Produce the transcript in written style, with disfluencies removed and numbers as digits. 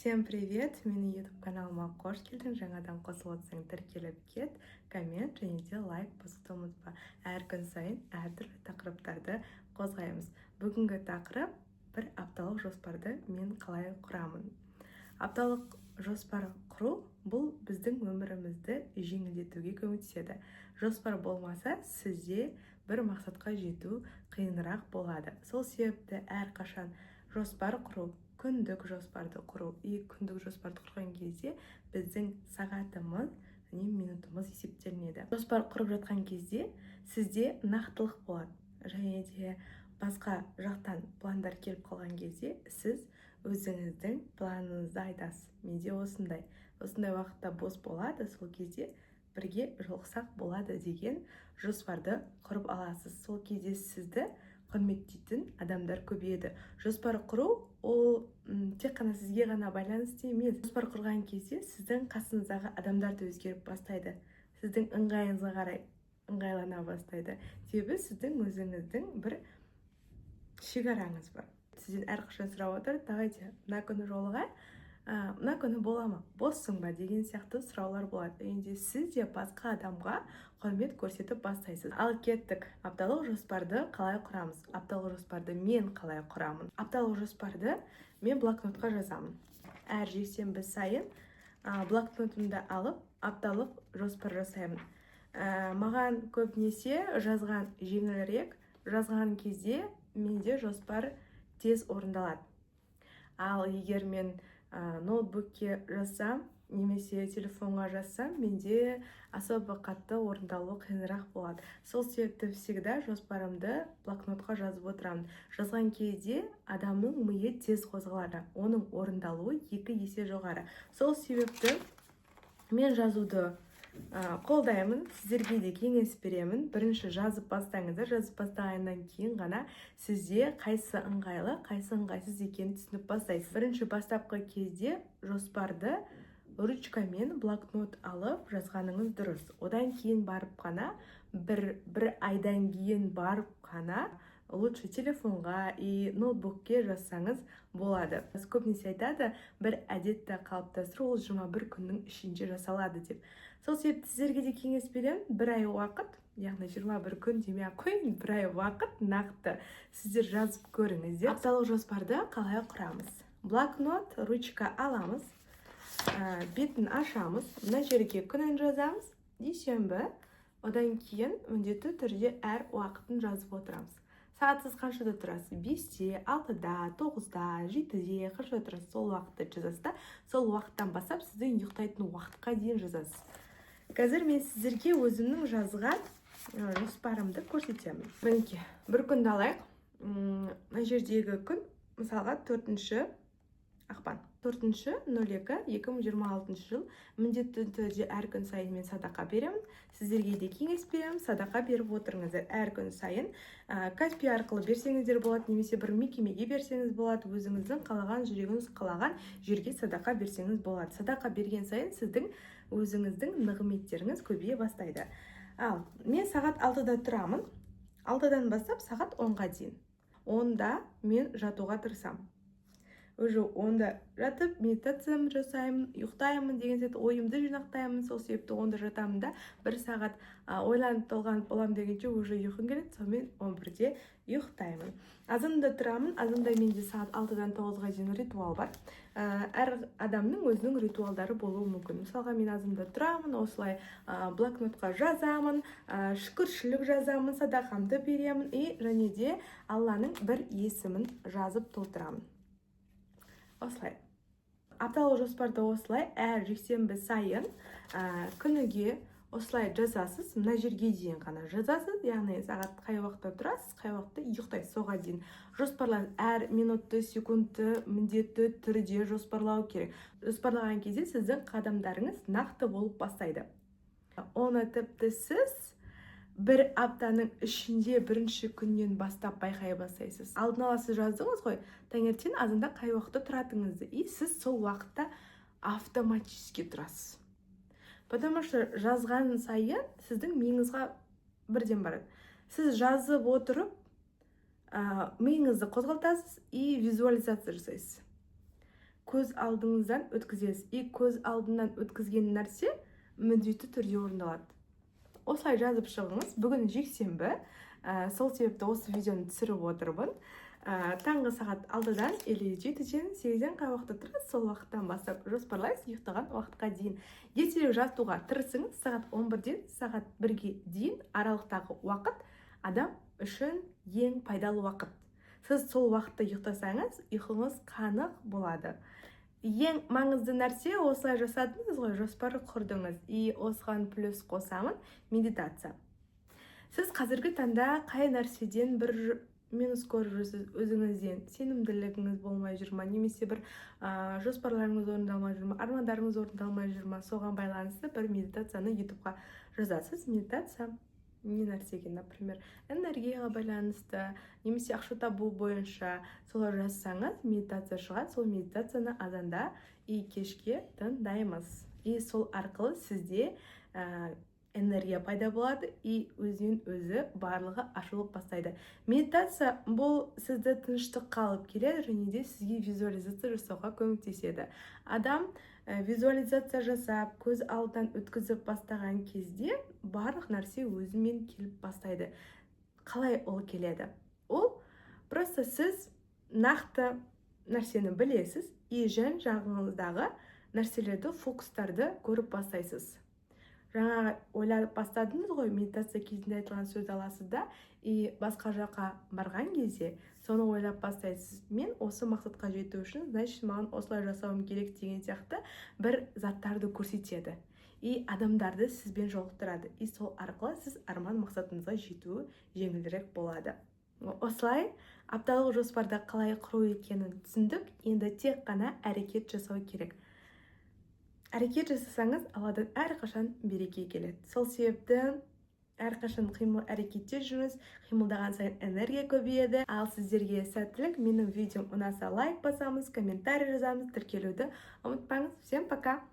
Всем привет! Менің YouTube каналыма қош келдің. Жаңадан қосылып отырсаң, тіркеліп кет, коммент және де лайк басуды ұмытпа. Әр күн сайын әртүрлі тақырыптарды қозғаймыз. Бүгінгі тақырып: бір апталық жоспарды мен қалай құрамын? Апталық жоспар құру — бұл біздің өмірімізді жеңілдетуге көмектеседі. Жоспар болмаса, сізде бір мақсатқа жету қиынырақ болады. Сол себепті әрқашан жоспар құру, күндік жоспарды құру. И күндік жоспарды құрған кезде біздің сағатымыз және минутымыз есептелінеді. Жоспар құрып жатқан кезде сізде нақтылық болады және де басқа жақтан пландар келіп қалған кезде сіз өзіңіздің планыңызды айтасыз: «Менде осындай осындай уақытта бос болады, сол кезде бірге жолықсақ болады» деген жоспарды құрып аласыз. Сол кезде сізді құрметтейтін адамдар көбейеді. Жоспар құру ол тек қана сізге ғана байланысты емес. Жоспар құрған кезде сіздің қасыңыздағы адамдар да өзгеріп бастайды, сіздің ыңғайыңызға қарай ыңғайлана бастайды, себебі сіздің өзіңіздің бір шекараңыз бар. Сізден әрқашан сұрап отырады: «Давайте мына күні жолығайық, мына күні бола ма, боссың ба?» деген сияқты сұраулар болады. Және де сіз де басқа адамға құрмет көрсетіп бастайсыз. Ал кеттік, апталық жоспарды қалай құрамыз? Апталық жоспарды мен қалай құрамын? Апталық жоспарды мен блокнотқа жазамын. Әр жексенбі сайын блокнотымды алып, апталық жоспар жасаймын. Маған көбінесе жазған жеңілірек. Жазған кезде менде жоспар тез орындалады. Ал егер мен ноутбукке жазсам немесе телефонға жазсам, менде особо қатты орындалуы қиынырақ болады. Сол себепті всегда жоспарымды блокнотқа жазып отырамын. Жазған кезде адамның миы тез қозғалады, оның орындалуы екі есе жоғары. Сол себепті мен жазуды қолдаймын, сіздерге де кеңес беремін. Бірінші жазып бастаңыздар. Жазып бастағаннан кейін ғана сізде қайсы ыңғайлы, қайсы ыңғайсыз екенін түсініп бастайсыз. Бірінші бастапқы кезде жоспарды ручкамен блокнот алып жазғаныңыз дұрыс. Одан кейін барып қана, бір айдан кейін барып қана лучше телефонға и ноутбукке жазсаңыз болады. Көбінесе айтады, бір әдетті қалыптастыру ол 21 күннің ішінде жасалады деп. Сол себепті сіздерге де кеңес беремін: бір ай уақыт, яғни 21 күн демей ақ қояйын, бір ай уақыт нақты сіздер жазып көріңіздер. Апталық жоспарды қалай құрамыз? Блокнот, ручка аламыз, бетін ашамыз, мына жерге күнін жазамыз, дүйсенбі. Одан кейін міндетті түрде әр уақытын жазып отырамыз. Сағат сіз қаншада тұрасыз? 5-те, 6-да, 9-да, 7-де, қаншада тұрасыз, сол уақытты жазасыз да, сол уақыттан бастап сіздің ұйықтайтын уақытқа дейін жазасыз. Қазір мен сіздерге өзімнің жазған жоспарымды көрсетемін. Мінекей, бір күнді алайық. Мына жердегі күн, мысалға, 4 ақпан, 4.02.2026 жыл. Міндетті түрде әр күн сайын мен садақа беремін. Сіздерге де кеңес беремін, садақа беріп отырыңыздар әр күн сайын. Каспи арқылы берсеңіздер болады немесе бір мекемеге берсеңіз болады. Өзіңіздің қалаған, жүрегіңіз қалаған жерге садақа берсеңіз болады. Садақа берген сайын сіздің өзіңіздің нығметтеріңіз көбейе бастайды. Ал мен сағат 6-да тұрамын. 6-дан бастап сағат 10-ға дейін. 10-да мен жатуға тырысамын. Уже 10-да жатып, медитациямды жасаймын, ұйықтаймын деген сияқты, ойымды жинақтаймын. Сол себепті 10-да жатамын да, бір сағат ойланып толғанып боламын дегенше, уже ұйқым келеді. Сонымен 11-де ұйықтаймын. Азанда тұрамын. Азанда менде сағат 6-дан 9-ға дейін ритуал бар. Әр адамның өзінің ритуалдары болуы мүмкін. Мысалға, мен азанда тұрамын, осылай блокнотқа жазамын, шүкіршілік жазамын, садақамды беремін и және де Алланың бір есімін жазып толтырамын. Осылай апталық жоспарды осылай әр жексенбі сайын күніге осылай жазасыз. Мына жерге дейін ғана жазасыз, яғни сағат қай уақытта тұрасыз, қай уақытта ұйықтайсыз, соға дейін жоспарлаңыз. Әр минутты, секундты міндетті түрде жоспарлау керек. Жоспарлаған кезде сіздің қадамдарыңыз нақты болып бастайды. Оны тіпті сіз бір аптаның ішінде бірінші күннен бастап байқай бастайсыз. Алдын ала сіз жаздыңыз ғой таңертең азанда қай уақытта тұратыныңызды, и сіз сол уақытта автоматически тұрасыз, потому что жазған сайын сіздің миыңызға бірден барады. Сіз жазып отырып, миыңызды қозғалтасыз и визуализация жасайсыз. Көз алдыңыздан өткізесіз, и көз алдынан өткізген нәрсе міндетті түрде орындалады. Осылай жазып шығыңыз. Бүгін жексенбі, сол себепті осы видеоны түсіріп отырмын. Таңғы сағат 6-дан или 7-ден, 8-ден, қай уақытта тұрасыз, сол уақыттан бастап жоспарлайсыз ұйықтаған уақытқа дейін. Ертерек жатуға тырысыңыз. Сағат 11-ден сағат 1-ге дейін аралықтағы уақыт адам үшін ең пайдалы уақыт. Сіз сол уақытта ұйықтасаңыз, ұйқыңыз қанық болады. Ең маңызды нәрсе: осылай жасадыңыз ғой, жоспар құрдыңыз, и осыған плюс қосамын медитация. Сіз қазіргі таңда қай нәрседен бір минус көріп жүрсіз? Өзіңізден сенімділігіңіз болмай жүр ма немесе бір жоспарларыңыз орындалмай жүр ма, армандарыңыз орындалмай жүр ма? Соған байланысты бір медитацияны Ютубқа жазасыз. Медитация не нәрсеге, например, энергияға байланысты немесе ақша табу бойынша, солай жазсаңыз, медитация шығады. Сол медитацияны азанда и кешке тыңдаймыз, и сол арқылы сізде энергия пайда болады, и өзінен өзі барлығы ашылып бастайды. Медитация бұл сізді тыныштыққа алып келеді және де сізге визуализация жасауға көмектеседі. Адам визуализация жасап, көз алдынан өткізіп бастаған кезде барлық нәрсе өзімен келіп бастайды. Қалай ол келеді? Ол просто сіз нақты нәрсені білесіз и жан жағыңыздағы нәрселерді, фокустарды көріп бастайсыз. Жаңа ойлап бастадыңыз ғой, медитация кезінде айтылған сөзді аласыз да, и басқа жаққа барған кезде соны ойлап бастайсыз: мен осы мақсатқа жету үшін, значит, маған осылай жасауым керек деген сияқты бір заттарды көрсетеді и адамдарды сізбен жолықтырады, и сол арқылы сіз арман мақсатыңызға жету жеңілірек болады. Осылай апталық жоспарды қалай құру екенін түсіндік. Енді тек қана әрекет жасау керек. Әрекет жасасаңыз, Алладан әрқашан береке келеді. Сол себепті әрқашан қимыл әрекетте жүріңіз. Қимылдаған сайын энергия көбейеді. Ал сіздерге сәттілік! Менің видеом ұнаса, лайк басамыз, комментарий жазамыз, тіркелуді ұмытпаңыз. Всем пока!